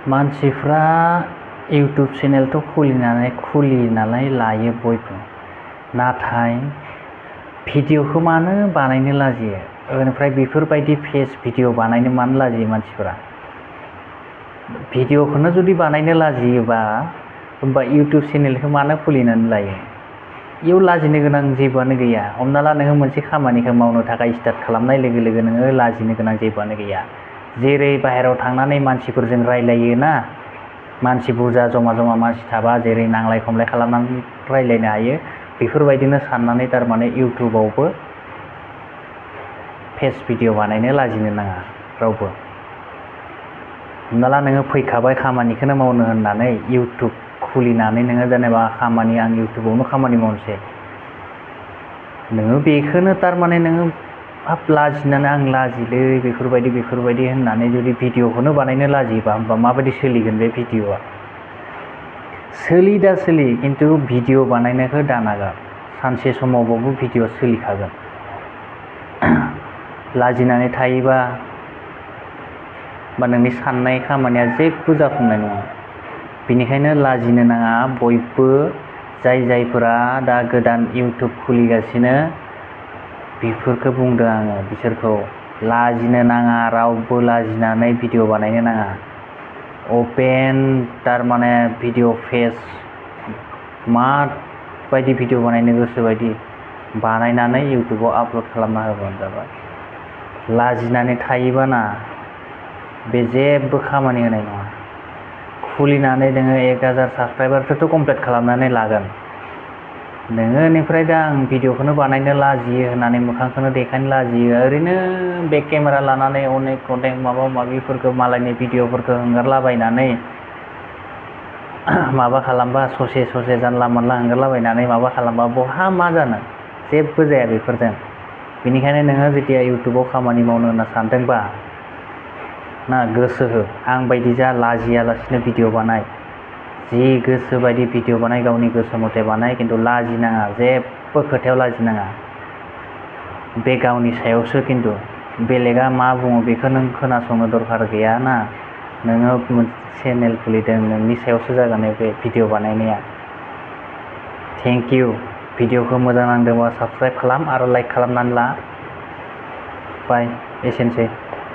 मानसिफ्रा इउटुब चेनेलथ' खुलिनानै लायो बयबो, नाथाय भिडिअखौ मानो बानायनो लाजियो? ओमफ्राय बेफोरबायदि फेस भिडिअ बानायनो मानो लाजियो मानसिफोरा? भिडिअखौनो जुदि बानायनो लाजियोबा होमबा इउटुब चेनेलखौ मानो खुलिनानै लायो? इयाव लाजिनो गोनां जेबोआनो गैया। हमना ला नोङो मोनसे खामानिखौ मावनो थाखाय स्टार्ट खालामनाय लोगो लोगो नोङो लाजिनो गोनां जेबोआनो गैया। जेरै बाहेरायाव थांनानै मानसिफोरजों रायलायो ना, मानसि बुरजा जमा मानसि थाबा जेरै नांलाय खमलाय खालामनानै रायलायनो हायो, बेफोरबायदिनो साननानै थारमाने इउटुबावबो फेस भिडिअ बानायनो लाजिनो नाङा रावबो। हमना ला नोङो फैखाबाय खामानिखौनो मावनो होननानै इउटुब खुलिनानै नोङो जेनेबा आं इउटुबावनो खामानि मावनोसै, नोङो बेखौनो थारमाने नोङो हाब लाजिनानै आं लाजिलै बेफोरबायदि होननानै जुदि भिडिअखौनो बानायनो लाजियोबा होमबा माबायदि सोलिगोन बे भिडिअआ? सोलि खिन्थु भिडिअ बानायनायखौ दानागार। सानसे समावबाबो भिडिअ सोलिखागोन। लाजिनानै थायोबा नोंनि साननाय खामानिया जेबो जाफुंनाय नङा। बेनिखायनो लाजिनो नाङा बयबो। जायफोरा दा गोदान इउटुब खुलिगासिनो बेफोरखौ बुंदों आङो, बिसोरखौ लाजिनो नाङा, रावबो लाजिनानै भिडिअ बानायनो नाङा। अपेन थारमाने भिडिअ फेस माबायदि भिडिअ बानायनो गोसो बायदि बानायनानै इउटुबाव आपल'ड खालामना होबानो जाबाय। लाजिनानै थायोबा ना बे जेबो खामानि होनाय नङा। खुलिनानै नोङो 1000 साबस्क्राइबारखौथ' कमप्लिट खालामनानै लागोन। नोङो बेनिफ्राय दा आं भिडिअखौनो बानायनो लाजियो होननानै मोखांखौनो देखायनो लाजियो, ओरैनो बेक केमेरा लानानै अनेक माबा माबिफोरखौ मालायनि भिडिअफोरखौ हगारलाबायनानै माबा खालामबा ससे जानला मोनला हगारलाबायनानै माबा खालामबा बहा मा जानो? जेबो जाया बेफोरजों। बेनिखायनो नोङो जेथिया इउटुबाव खामानि मावनो होनना सानदोंबा ना गोसो हो। आं बायदि जा लाजियालासिनो भिडिअ बानाय, जि गोसो बायदि भिडिअ बानाय, गावनि गोसो मथे बानाय, खिन्थु लाजिनाङा, जेबो खोथायाव लाजिनाङा। बे गावनि सायावसो, खिन्थु बेलेगा मा बुङो बेखौ नों खोनासंनो दरखार गैया ना। नोङो मोनसे चेनेल खुलिदों, नोंनि सायावसो जागोन बे भिडिअ बानायनाया। Thank you. भिडिअखौ मोजां नांदोंबा साबस्क्राइब खालाम आरो लाइक खालामनानै ला। बाय, एसेनोसै।